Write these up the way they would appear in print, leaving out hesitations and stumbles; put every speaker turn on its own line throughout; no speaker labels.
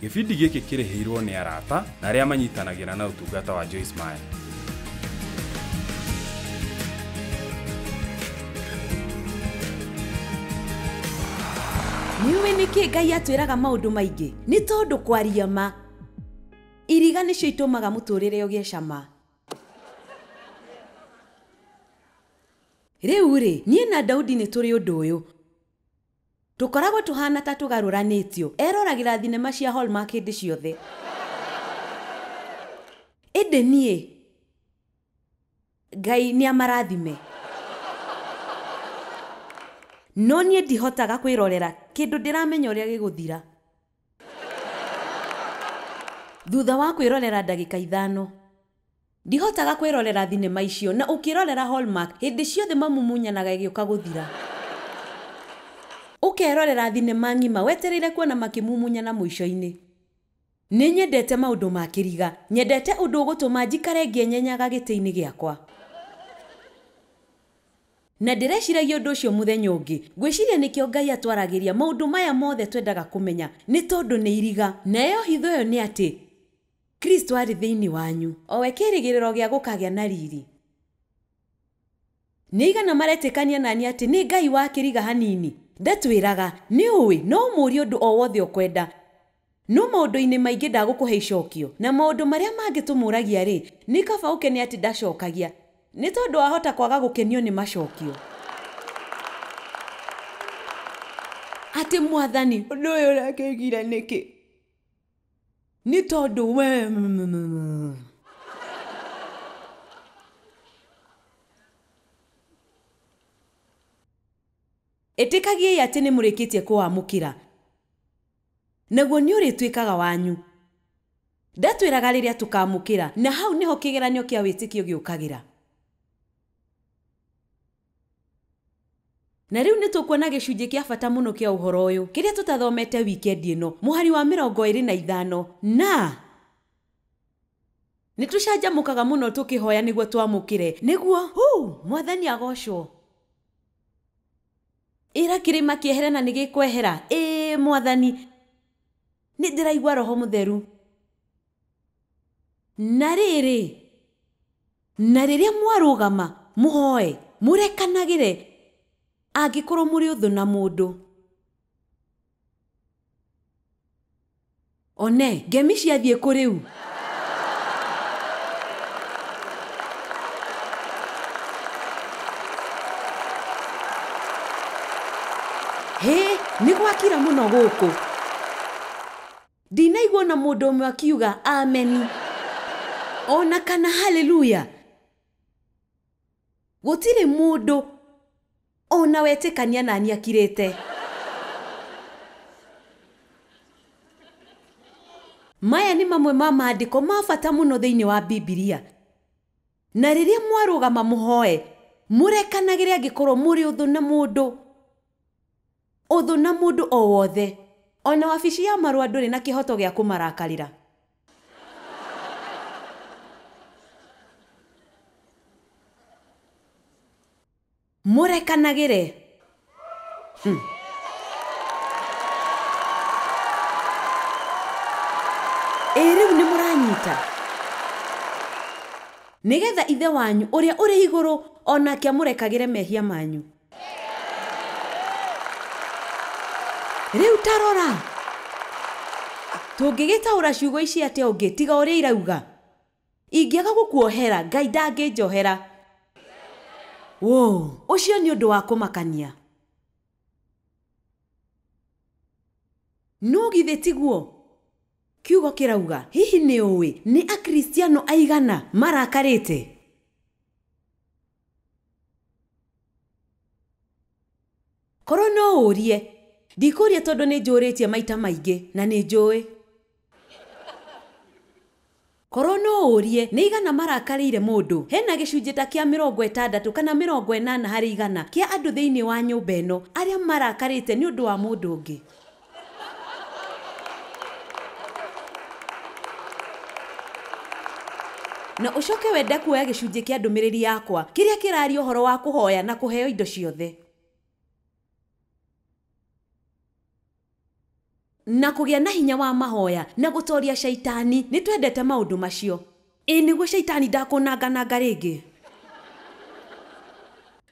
Gĩbindi gĩkĩ kĩrĩhĩirwo nĩ arata na arĩa manyitanagĩra na ũtungata wa Joyce Meyer.
Nĩũĩ nĩkĩ Ngai atwĩraga maũndũ maingĩ? Nĩ tondũ kwaria ma iriga nĩcio itũmaga mũtũrĩre ũgĩe cama. Rĩu rĩ, niĩ na Daudi nĩ tũrĩ ũndũ ũyũ. Tũkoragwo tũhana ta tũgarũranĩtio. Eroragĩra thinema cia Hallmark hĩndĩ ciothe. Ĩndĩ niĩ, Ngai nĩ amarathime. No niĩ ndihotaga kwĩrorera kĩndũ ndĩramenya ũrĩa gĩgũthira. Thutha wa kwĩrorera ndagĩka 5. Ndihotaga kwĩrorera thinema icio na ũkĩrorera Hallmark hĩndĩ ciothe mamumunyanaga ĩgĩũka gũthira. Ũkerorera thinema ng'ima wetereire kuona makĩmumunyana mũico-inĩ. Nĩ nyendete maũndũ ma kĩriga, nyendete ũndũ ũgũtũma njikare ngĩenyenyaga gĩtĩ-inĩ gĩakwa. Na ndĩreciragia ũndũ ũcio mũthenya ũngĩ. Ngwĩciria nĩkĩo Ngai atwaragĩria maũndũ maya mothe twendaga kũmenya, nĩ tondũ nĩ iriga. Nayo hitho ĩyo nĩ atĩ Kristo arĩ thĩinĩ wanyu, o we kĩĩrĩgĩrĩro gĩa gũkagĩa na riri. Nĩ aigana maretĩkania nani atĩ nĩ Ngai wa kĩriga hanini? Ndatwĩraga, nĩ ũĩ, no ũmũũrie ũndũ o wothe ũkwenda. No maũndũ-inĩ maingĩ ndagũkũhe icokio. Na maũndũ marĩa mangĩ tũmũragia rĩ, nĩ kaba ũkene atĩ ndacokagia. Nĩ tondũ wahota kwaga gũkenio nĩ macokio. Atĩ mwathani, ũndũ ũyũ ũrakĩgire nĩkĩ? Nĩ tondũ we. Ĩtĩkagiai atĩ nĩ mũrĩkĩtie kũwamũkĩra. Naguo nĩ ũrĩtuĩkaga wanyu. Ndatwĩraga rĩrĩa tũkamũkĩra, na hau nĩho kĩgeranio kĩa wĩtĩkio gĩũkagĩra. Na rĩu nĩ tũkuona gĩcunjĩ kĩa bata mũno kĩa ũhoro ũyũ, kĩrĩa tũtathomete wikendi ĩno, mũhari wa 25 na nĩ tũcanjamũkaga mũno tũkĩhoya nĩguo twamũkĩre, nĩguo mwathani agocwo. Ĩra kĩrĩma kĩehere na nĩgĩkwehera. Ĩĩ mwathani, nĩ ndĩraigua roho mũtheru. Na rĩrĩ, na rĩrĩa mwarũgama mũhoe, mũrekanagĩre angĩkorwo mũrĩ ũthũ na mũndũ. One, ngemi ciathiĩ kũ rĩu? Hĩ, nĩ gwakira mũno gũkũ. Ndinaigua na mũndũ ũmwe akiuga ameni. Ona kana haleluya. Gũtirĩ mũndũ ona wetĩkania nani akirĩte. Maya nĩ mamwe ma maandĩko ma bata mũno thĩinĩ wa Bibilia. Na rĩrĩa mwarũgama mũhoe, mũrekanagĩre angĩkorwo mũrĩ ũthũ na mũndũ. Ũthũ na mũndũ o wothe. Ona wabici ya marũa ndũrĩ na kĩhoto gĩa kũmarakarĩra. Mũrekanagĩre. Ĩ rĩu nĩ mũranyita. Nĩgetha ithe wanyu ũrĩa ũrĩ igũrũ onake amũrekagĩre mehia manyu. Rĩu ta rora. Tũngĩgĩtaũra ciugo ici atĩa ũngĩ tiga ũrĩa irauga? Ingĩaga gũkuohera, Ngai ndangĩnjohera. Wo, ũcio nĩ ũndũ wa kũmakania. No githĩ tiguo? Kiugo kĩrauga, hihi nĩ ũĩ nĩ Akristiano aigana marakarĩte? Korwo no ũrie, ndikũria tondũ nĩ njũrĩtie maita maingĩ na nĩ njũĩ. Korwo no ũrie nĩ igana marakarĩire mũndũ, hena gĩcunjĩ ta kĩa 60 kana 80 harĩ igana kĩa andũ thĩinĩ wa nyũmba ĩno arĩa marakarĩte nĩ ũndũ wa mũndũ ũngĩ. Na ũcoke wende kuoya gĩcunjĩ kĩa ndũmĩrĩri yakwa kĩrĩa kĩraria ũhoro wa kũhoya na kũheo indo ciothe. na kũgĩa na hinya wa mahoya na gũtoria shaitani. Nĩ twendete maũndũ macio. Ĩ nĩguo shaitani ndakũnangananga rĩngĩ.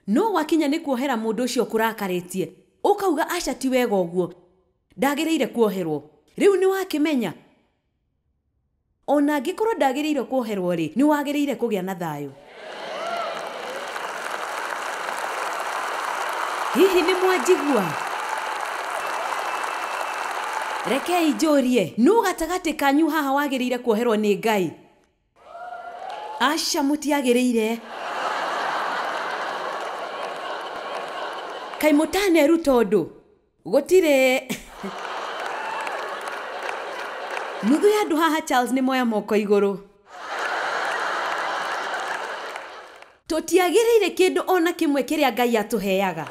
No gwakinya nĩ kuohera mũndũ ũcio kũrakarĩtie, ũkauga aca ti wega ũguo, ndagĩrĩire kuoherwo. Rĩu nĩ wakĩmenya ona angĩkorwo ndagĩrĩire kuoherwo rĩ, nĩ wagĩrĩire kũgĩa na thayũ. Hihi nĩ mwanjigua? Rekei njũrie, nũ gatagatĩ kanyu haha wagĩrĩire kuoherwo nĩ Ngai? Aca mũtiagĩrĩire. Kaĩ mũtaneruta ũndũ? Gũtirĩ. Nuthu ya andũ haha Charles nĩ moya moko igũrũ. Tũtiagĩrĩire kĩndũ ona kĩmwe kĩrĩa Ngai atũheaga.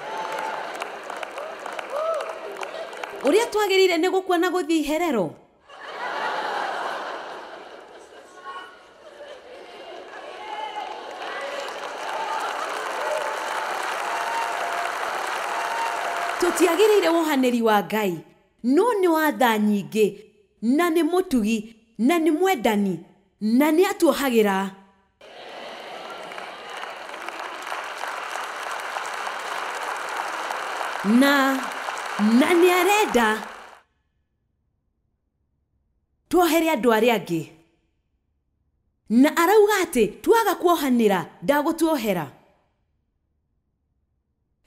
Ũrĩa twagĩrĩire nĩ gũkua na gũthiĩ iherero. Tũtiagĩrĩire wohanĩri wa Ngai, no nĩ wa tha nyingĩ, na nĩ mũtugi, na nĩ mwendani, na nĩ atuohagĩra. Na nĩ arenda tuohere andũ arĩa angĩ. Na arauga atĩ twaga kuohanĩra ndagũtuohera.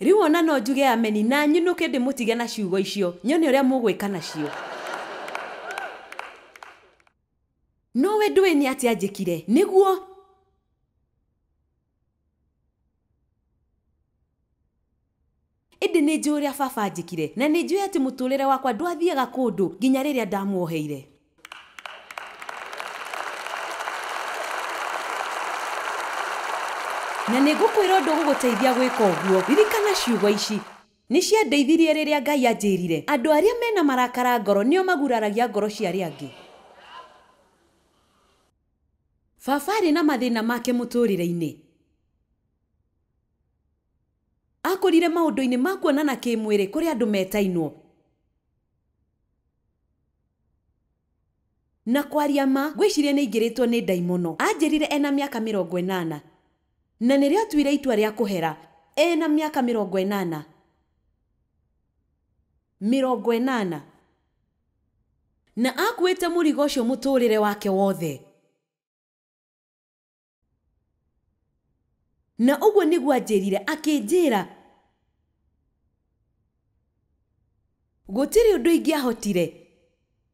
Rĩu ona no njuge ameni na nyinũke ndĩmũtige na ciugo icio, nyone ũrĩa mũgwĩka nacio. No we ndũĩ nĩ atĩa njĩkire nĩguo ĩndĩ nĩ njũĩ ũrĩa baba anjĩkire, na nĩ njũĩ atĩ mũtũrĩre wakwa ndwathiaga kũndũ nginya rĩrĩa ndamuoheire. Na nĩ ngũkwĩra ũndũ ũgũgũteithia gwĩka ũguo. Ririkana ciugo ici nĩ ciandeithirie rĩrĩa Ngai anjĩrire andũ arĩa mena marakara ngoro nĩo maguraragia ngoro cia arĩa angĩ. Baba arĩ na mathĩna make mũtũrĩre-inĩ. Akũrire maũndũ-inĩ ma kuonana kĩmwĩrĩ kũrĩ andũ metainwo. Na kwaria ma, ngwĩciria nĩ aingĩrĩtwo nĩ ndaimono. Anjĩrire ena mĩaka 80. Na nĩrĩo atuire itua rĩa kũhera ena mĩaka 80. 80. Na akuĩte mũrigo ũcio mũtũrĩre wake wothe. Na ũguo nĩguo anjĩrire, akĩnjĩra gũtirĩ ũndũ ingĩahotire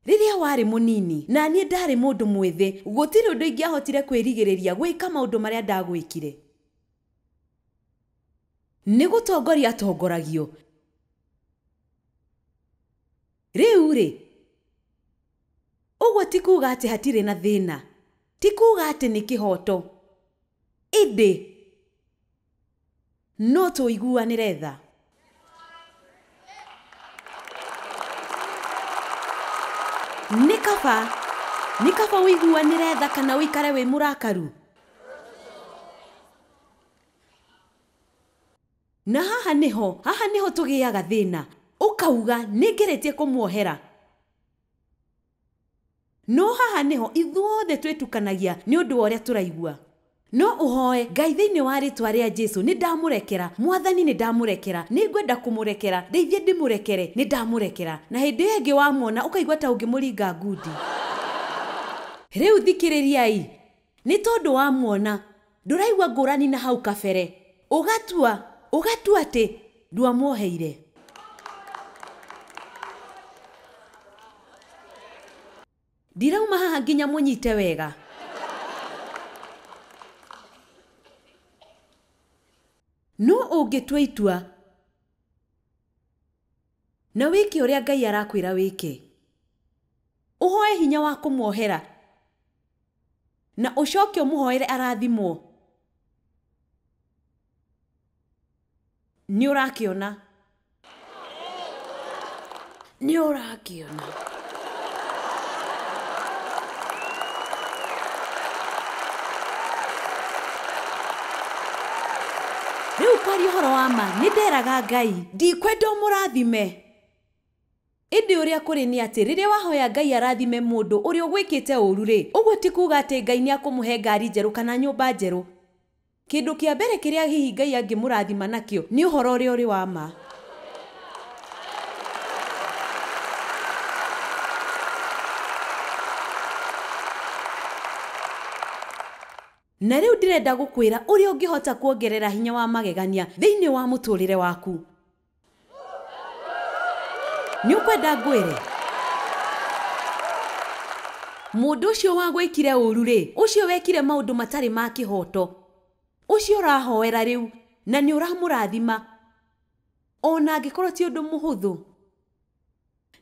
rĩrĩa warĩ mũnini, na niĩ ndarĩ mũndũ mwĩthĩ, gũtirĩ ũndũ ingĩahotire kwĩrigĩrĩria gwĩka maũndũ marĩa ndagwĩkire. Nĩ gũtongoria atongoragio. Rĩu rĩ, ũguo ti kuuga atĩ hatirĩ na thĩna, ti kuuga atĩ nĩ kĩhoto, ĩndĩ no tũiguanĩre tha. Nĩ kaba ũiguanĩre tha kana ũikare wĩ mũrakaru. Na haha nĩho tũgĩaga thĩna. Ũkauga nĩ ngeretie kũmuohera. No haha nĩho ithuothe twĩtukanagia nĩ ũndũ wa ũrĩa tũraigua. No ũhoe Ngai thĩinĩ wa rĩtwa rĩa Jesu, nĩ ndamũrekera Mwathani, nĩ ndamũrekera, nĩ ngwenda kũmũrekera, ndeithie ndĩmũrekere, nĩ ndamũrekera. Na hĩndĩ ĩyo ĩngĩ wamuona ũkaigua ta ũngĩmũringa ngundi. Rĩu thikĩrĩriai, nĩ tondũ wamuona ndũraigua ngũrani na hau kabere, ũgatua atĩ ndwamuoheire. Ndirauma haha nginya mũnyite wega. No ũngĩtua itua na wĩke ũrĩa Ngai arakwĩra wĩke, ũhoe hinya wa kũmuohera na ũcoke ũmũhoere arathimwo, nĩ ũrakĩona. Nĩ ũrakĩona. Rĩu kwaria ũhoro wa ma, nĩ nderaga Ngai ndikwenda ũmũrathime Ĩndĩ ũrĩa kũrĩ nĩ atĩ rĩrĩa wahoya Ngai arathime mũndũ ũrĩa ũgwĩkĩte ũũru rĩ, ũguo ti kuuga atĩ Ngai nĩ akũmũhe ngari njerũ kana nyũmba njerũ. Kĩndũ kĩa mbere kĩrĩa hihi Ngai angĩmũrathima nakĩo nĩ ũhoro ũrĩa ũrĩ wa ma. Na rĩu ndĩrenda gũkwĩra ũrĩa ũngĩhota kuongerera hinya wa magegania thĩinĩ wa mũtũrĩre waku. Nĩ ũkwenda ngwĩre? Mũndũ ũcio wagwĩkire ũũru rĩ, ũcio wekire maũndũ matarĩ ma kĩhooto, ũcio ũrahoera rĩu na nĩ ũramũrathima ona angĩkorwo ti ũndũ mũhũthũ.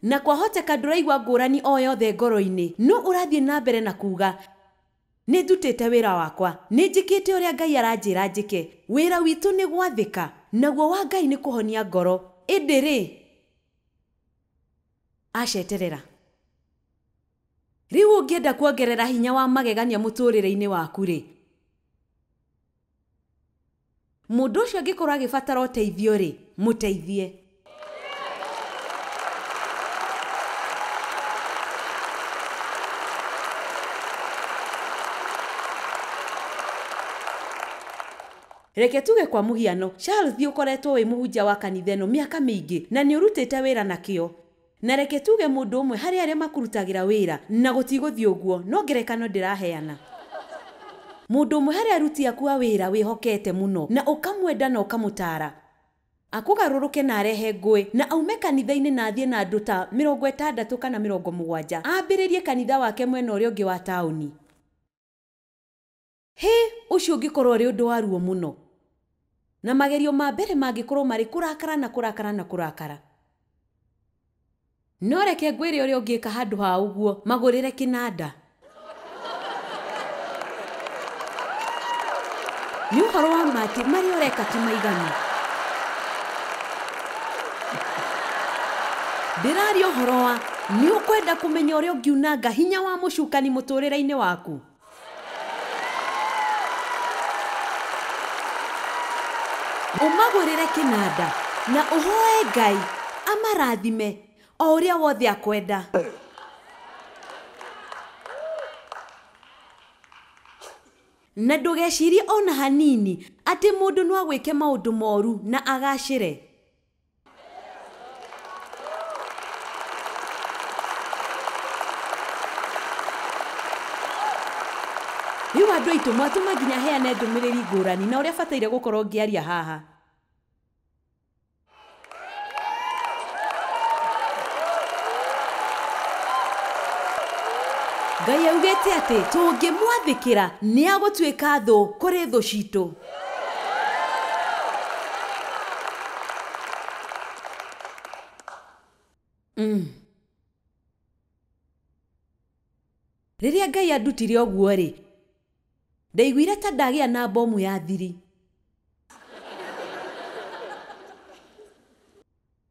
Na kwahoteka ndũraigua ngũrani o yothe ngoro-inĩ, no ũrathiĩ na mbere na kuuga nĩ ndutĩte wĩra wakwa, nĩ njĩkĩte ũrĩa Ngai aranjĩra njĩke. Wĩra witũ nĩ gwathĩka, naguo wa Ngai nĩ kũhonia ngoro. Ĩndĩ rĩ, aceterera. Rĩu ũngĩenda kuongerera hinya wa magegania mũtũrĩre-inĩ waku rĩ, mũndũ ũcio angĩkorwo agĩbatara ũteithio rĩ, mũteithie. Reke tuge kwa mũhiano, Charles ũkoretwo wĩ mũhunjia wa kanitha ĩno mĩaka mĩingĩ na nĩ ũrutĩte wĩra nakĩo. Na reke tuge mũndũ ũmwe harĩ arĩa makurutagĩra wĩra na gũtigũthiĩ ũguo, no ngerekano ndĩraheana. Mũndũ ũmwe harĩ aruti aku a wĩra wĩhokete mũno na ũkamwenda na ũkamũtaara, akũgarũrũke na arehe ngũĩ na aume kanitha-inĩ na athiĩ na andũ ta 60 kana 70 ambĩrĩrie kanitha wake mwena ũrĩa ũngĩ wa taũni. Hĩ, ũcio ũngĩkorwo ũrĩ ũndũ wa ruo mũno. Na magerio ma mbere mangĩkorwo marĩ kũrakara na kũrakara na kũrakara. No reke ngwĩre ũrĩa ũngĩka handũ ha ũguo, magũrĩre kĩnanda. Nĩ ũhoro wa ma atĩ marĩa ũreka ti maiganu. Ndĩraria ũhoro wa nĩ ũkwenda kũmenya ũrĩa ũngiunanga hinya wa mũcukani mũtũrĩre-inĩ waku. Ũmagũrĩre kĩnanda na ũhoe Ngai amarathime o ũrĩa wothe akwenda. Na ndũgecirie ona hanini atĩ mũndũ no agwĩke maũndũ moru na agacĩre. Rĩu andũ aitũ mwatũma nginya heane ndũmĩrĩri ngũrani na ũrĩa bataire gũkorwo ngĩaria haha. Ngai augĩte atĩ tũngĩmwathĩkĩra nĩ agũtuĩka thũ kũrĩ thũ citũ. Rĩrĩa Ngai andutire ũguo rĩ, ndaiguire ta ndagĩa na bomu ya thiri.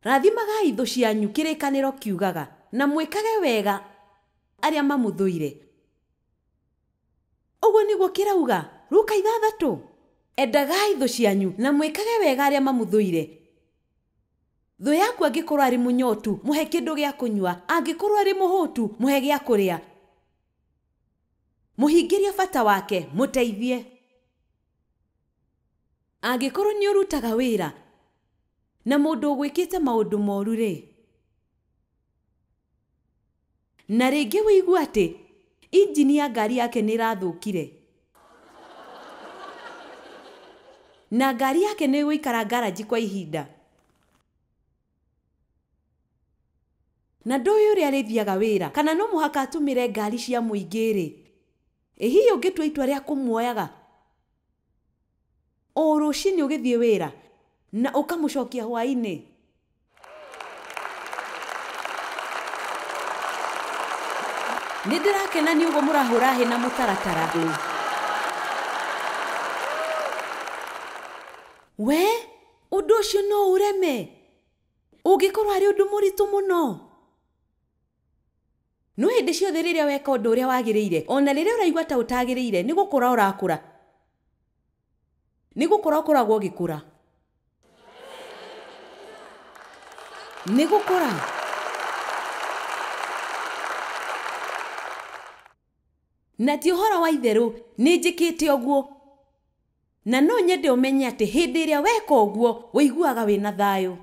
Rathimagai thũ cianyu, kĩrĩkanĩro kiugaga, na mwĩkage wega arĩa mamũthũire. Ũguo nĩguo kĩrauga, Luka 6. Endagai thũ cianyu na mwĩkage wega arĩa mamũthũire. Thũ yaku angĩkorwo arĩ mũnyotu, mũhe kĩndũ gĩa kũnyua; angĩkorwo arĩ mũhũtu, mũhe gĩa kũrĩa. Mũhingĩrie bata wake, mũteithie. Angĩkorwo nĩ ũrutaga wĩra na mũndũ ũgwĩkĩte maũndũ moru rĩ, na rĩngĩ wĩigue atĩ injini ya ngari yake nĩ ĩrathũkire na ngari yake nĩ ĩgũikara ngaranji kwa ihinda, na ndũĩ ũrĩa arĩthiaga wĩra kana no mũhaka atũmĩre ngari cia mũingĩ rĩ, ĩ hihi ũngĩtua itua rĩa kũmuoyaga o rũcinĩ ũgĩthiĩ wĩra na ũkamũcokia hwaĩ-inĩ? Nĩ ndĩrakena nĩ ũguo mũrahũra hĩ na mũtaratara. We, ũndũ ũcio no ũreme ũngĩkorwo arĩ ũndũ mũritũ mũno. No hĩndĩ ciothe rĩrĩa weka ũndũ ũrĩa wagĩrĩire, ona rĩrĩa ũraigua ta ũtagĩrĩire, nĩ gũkũra ũrakũra. Nĩ gũkũra ũkoragwo ũgĩkũra. Nĩ gũkũra. Na ti ũhoro wa itherũ, nĩ njĩkĩte ũguo. Na no nyende ũmenye atĩ hĩndĩ ĩrĩa weka ũguo, ũiguaga wĩna thayũ.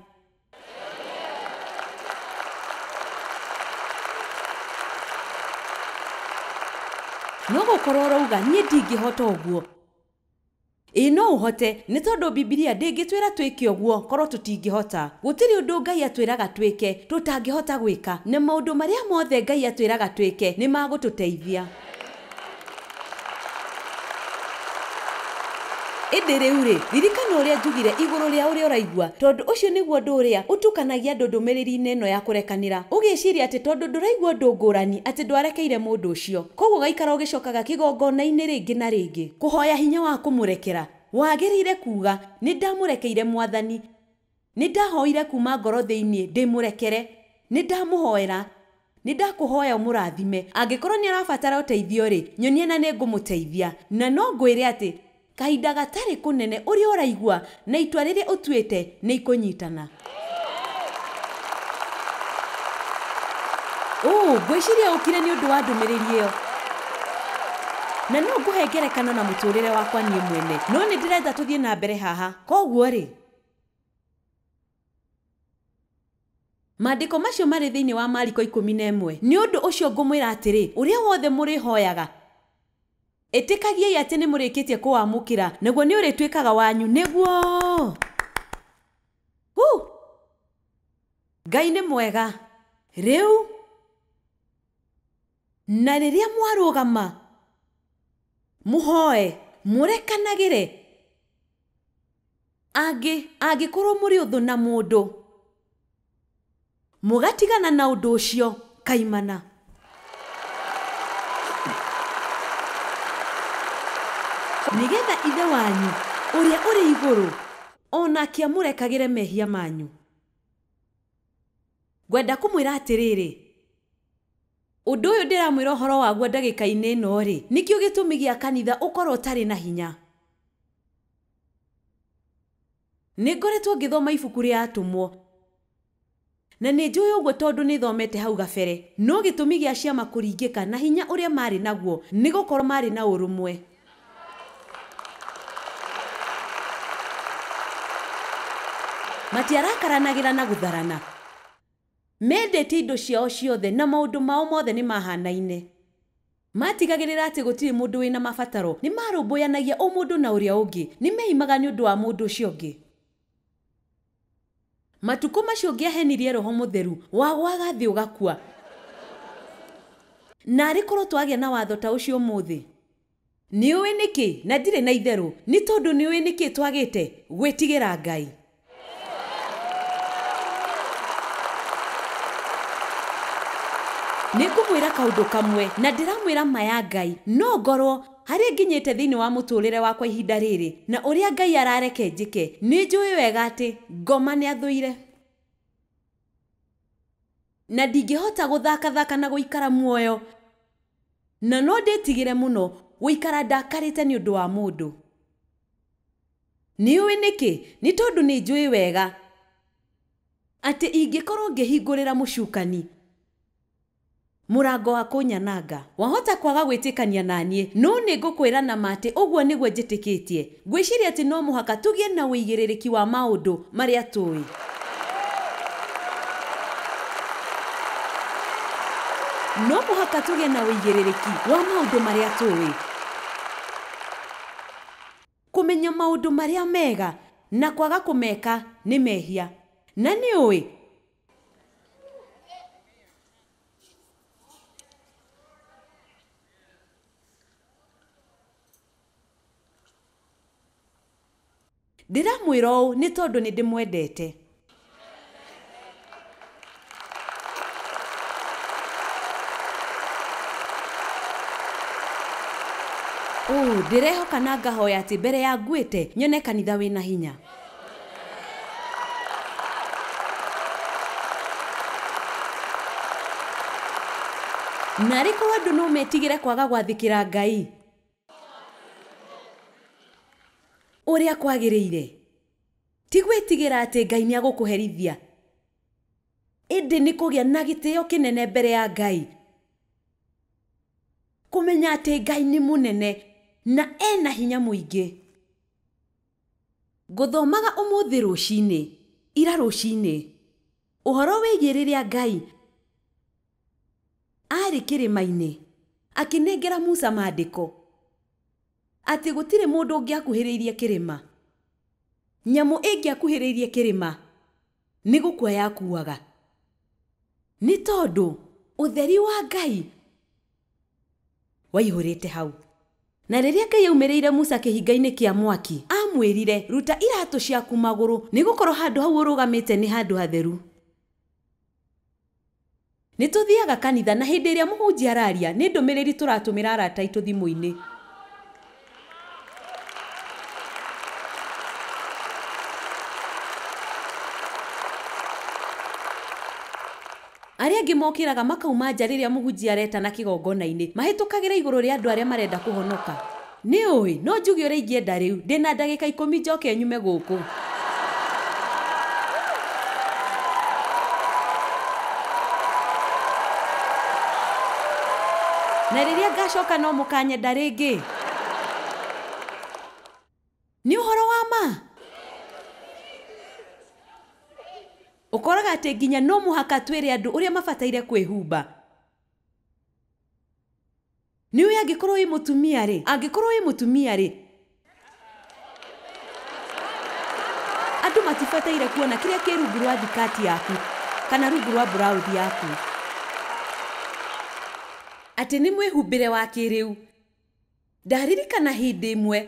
No gũkorwo ũrauga niĩ ndingĩhota ũguo. Ĩĩ no ũhote, nĩ tondũ Bibilia ndĩngĩtwĩra twĩke ũguo korwo tũtingĩhota. Gũtirĩ ũndũ Ngai atwĩraga twĩke tũtangĩhota gwĩka, na maũndũ marĩa mothe Ngai atwĩraga twĩke nĩ magũtũteithia. Ĩndĩ rĩu rĩ, ririkana ũrĩa njugire igũrũ rĩa ũrĩa ũraigua, tondũ ũcio nĩguo ũndũ ũrĩa ũtukanagia andũ ndũmĩrĩri-inĩ ĩno ya kũrekanĩra. Ũgĩciria atĩ tondũ ndũraigua ũndũ ngũrani atĩ ndwarekeire mũndũ ũcio, koguo ũgaikara ũgĩcokaga kĩgongona-inĩ rĩngĩ na rĩngĩ kũhoya hinya wa kũmũrekera. Wagĩrĩire kuga, nĩ ndamũrekeire Mwathani, nĩ ndahoire kuma ngoro thĩinĩ ndĩmũrekere, nĩ ndamũhoera, nĩ ndakũhoya ũmũrathime. Angĩkorwo nĩ arabatara ũteithio rĩ, nyonia na nĩ ngũmũteithia. Na no ngwĩre atĩ kahinda gatarĩ kũnene ũrĩa ũraigua na itua rĩrĩa ũtuĩte nĩ ikũnyitana. Ngwĩciria ũkire nĩ ũndũ wa ndũmĩrĩri ĩyo. Na no ngũhe ngerekano na mũtũrĩre wakwa niĩ mwene, no nĩ ndĩrenda tũthiĩ na mbere haha. Koguo rĩ, maandĩko macio marĩ thĩinĩ wa Mariko 11. Nĩ ũndũ ũcio ngũmwĩra atĩrĩ, ũrĩa wothe mũrĩhoyaga, ĩtĩkagiai atĩ nĩ mũrĩkĩtie kũwamũkĩra, naguo nĩ ũrĩtuĩkaga wanyu. Nĩguo Ngai nĩ mwega. Rĩu na rĩrĩa mwarũgama mũhoe, mũrekanagĩre angĩkorwo mũrĩ ũthũ na mũndũ, mũgatigana na ũndũ ũcio kaimana. Nĩgetha Ithe wanyu ũrĩa ũrĩ igũrũ onake amũrekagĩre mehia manyu. Ngwenda kũmwĩra atĩrĩrĩ, ũndũ ũyũ ndĩramwĩra ũhoro waguo ndagĩka-inĩ ĩno rĩ, nĩkĩo gĩtũmi gĩa kanitha ũkorwo ũtarĩ na hinya. Nĩ ngoretwo ngĩthoma ibuku rĩa Atũmwo, na nĩ njũĩ ũguo tondũ nĩ thomete hau gabere. No gĩtũmi gĩa ciama kũringĩka na hinya ũrĩa marĩ naguo nĩ gũkorwo marĩ na ũrũmwe. Matiarakaranagĩra na gũtharana. Mendete indo ciao ciothe na maũndũ mao mothe nĩ mahanaine. Matigagĩrĩra atĩ gũtirĩ mũndũ wĩna mabataro, nĩ marũmbũyanagia o mũndũ na ũrĩa ũngĩ, nĩ meimaga nĩ ũndũ wa mũndũ ũcio ũngĩ. Matukũ macio ũngĩahenirie Roho Mũtheru, wagwaga thĩ ũgakua. Na arĩ korwo twagĩa na watho ta ũcio ũmũthĩ. Nĩ ũĩ nĩkĩ? Na ndirĩ na itherũ, nĩ tondũ nĩ ũĩ nĩkĩ twagĩte gwĩtigĩra Ngai. Nĩ ngũmwĩra kaũndũ kamwe, na ndĩramwĩra ma ya Ngai, no ngorwo harĩa nginyĩte thĩinĩ wa mũtũrĩre wakwa ihinda rĩrĩ, na ũrĩa Ngai arareke njĩke, nĩ njũĩ wega atĩ ngoma nĩ athũire. Na ndingĩhota gũthakathaka na gũikara muoyo, na no ndĩtigĩre mũno gũikara ndakarĩte nĩ ũndũ wa mũndũ. Nĩ ũĩ nĩkĩ? Nĩ tondũ nĩ njũĩ wega atĩ ingĩkorwo ngĩhingũrĩra mũcukani mũrango wa kũnyananga, wahota kwaga gwĩtĩkania na niĩ, no nĩ ngũkwĩra na ma atĩ ũguo nĩguo njĩtĩkĩtie. Ngwĩciria atĩ no mũhaka tũgĩe na ũigĩrĩrĩki wa maũndũ marĩa tũĩ. No mũhaka tũgĩe na ũigĩrĩrĩki wa maũndũ marĩa tũĩ. Kũmenya maũndũ marĩa mega na kwaga kũmeka nĩ mehia. Na nĩ ũĩ, ndĩramwĩra ũũ nĩ tondũ nĩ ndĩmwendete. Ndĩrehoka na ngahoya atĩ mbere ya nguĩte nyone kanitha wĩna hinya. Na arĩ korwo andũ no metigĩre kwaga gwathĩkĩra Ngai ũrĩa kwagĩrĩire, ti gwĩtigĩra atĩ Ngai nĩ agũkũherithia, ĩndĩ nĩ kũgĩa na gĩtĩo kĩnene mbere ya Ngai, Kũmenya atĩ Ngai nĩ mũnene na ena hinya mũingĩ. Ngũthomaga ũmũthĩ rũcinĩ, ira rũcinĩ, ũhoro wĩgiĩ rĩrĩa Ngai arĩ kĩrĩma-inĩ akĩnengera Musa maandĩko atĩ gũtirĩ mũndũ ũngĩakuhĩrĩirie kĩrĩma. Nyamũ ĩngĩakuhĩrĩirie kĩrĩma nĩ gũkua yakuaga. Nĩ tondũ ũtheri wa Ngai waihũrĩte hau. Na rĩrĩa Ngai aumĩrĩire Musa kĩhinga-inĩ kĩa mwaki, amwĩrire, ruta iratũ ciaku magũrũ, nĩgũkorwo handũ hau ũrũgamĩte nĩ handũ hatheru. Nĩ tũthiaga kanitha na hĩndĩ ĩrĩa mũhunjia araria, nĩ ndũmĩrĩri tũratũmĩra arata aitũ thimũ-inĩ. Arĩa angĩ mokĩraga makauma nja rĩrĩa mũhunjia aretana kĩgongona-inĩ, mahĩtũkagĩra igũrũ rĩa andũ arĩa marenda kũhonoka. Nĩ ũĩ, no njuge ũrĩa ingĩenda rĩu, ndĩna ndagĩka 10 njoke nyume gũkũ. Na rĩrĩa ngacoka no mũkanyenda rĩngĩ. Nĩ ũhoro wa ma? Ũkoraga atĩ nginya no mũhaka twĩre andũ ũrĩa mabataire kwĩhumba. Nĩ ũĩ angĩkorwo wĩ mũtumia rĩ, angĩkorwo wĩ mũtumia rĩ, andũ matibataire kuona kĩrĩa kĩ rungu rwa thikati yaku kana rungu rwa burauthi yaku. Atĩ nĩ mwĩhumbĩre wa kĩrĩu. Ndaririkana hĩndĩ ĩmwe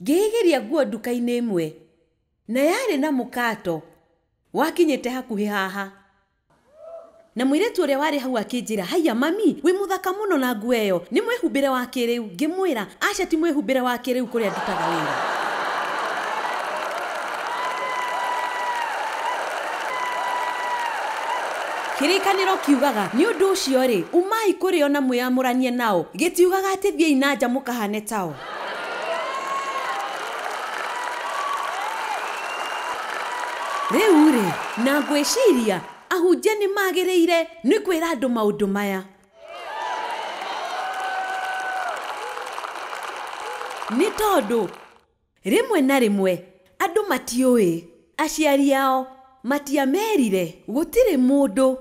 ngĩĩgeria nguo nduka-inĩ ĩmwe na yarĩ na mũkato wakinyĩte hakuhĩ haha. Na mũirĩtu ũrĩa warĩ hau akĩnjĩra, haiya mami, wĩ mũthaka mũno na nguo ĩyo, nĩ mwĩhumbĩre wa kĩrĩu. Ngĩmwĩra, aca ti mwĩhumbĩre wa kĩrĩu kũrĩa ndutaga wĩra. Kĩrĩkanĩro kiugaga, nĩ ũndũ ũcio rĩ, umai kũrĩ o na mwĩyamũranie nao. Gĩtiugaga atĩ thiĩi na nja mũkahane tao. Rĩu rĩ, na ngwĩciria ahunjia nĩ magĩrĩire nĩ kwĩra andũ maũndũ maya. Nĩ tondũ rĩmwe na rĩmwe andũ matiũĩ, aciari ao matiamerire gũtirĩ mũndũ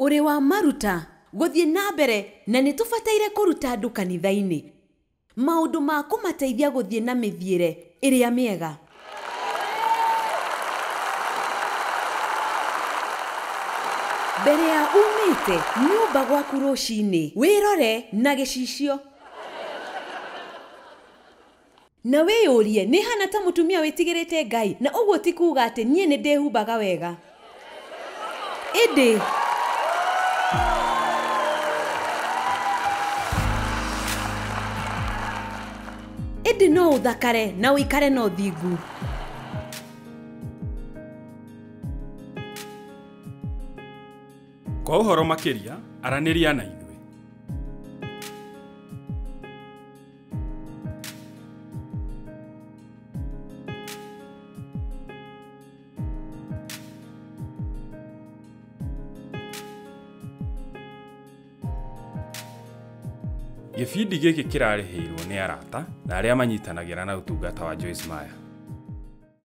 ũrĩ wa maruta gũthiĩ na mbere, na nĩ tũbataire kũruta andũ kanitha-inĩ maũndũ ma kũmateithia gũthiĩ na mĩthiĩre ĩrĩa mĩega. Mbere ya umĩte nyũmba gwaku rũcinĩ, wĩrore na gĩcicio na wĩyũrie nĩ hana ta mũtumia wĩtigĩrĩte Ngai, na ũguo ti kuuga atĩ niĩ nĩ ndĩhumbaga wega. Ĩndĩ no ũthakare na ũikare na ũthingu.
Kwa ũhoro makĩria, aranĩria na ithuĩ. Gĩbindi gĩkĩ kĩrarĩhĩirwo nĩ arata na arĩa manyitanagĩra na ũtungata wa Joyce Meyer.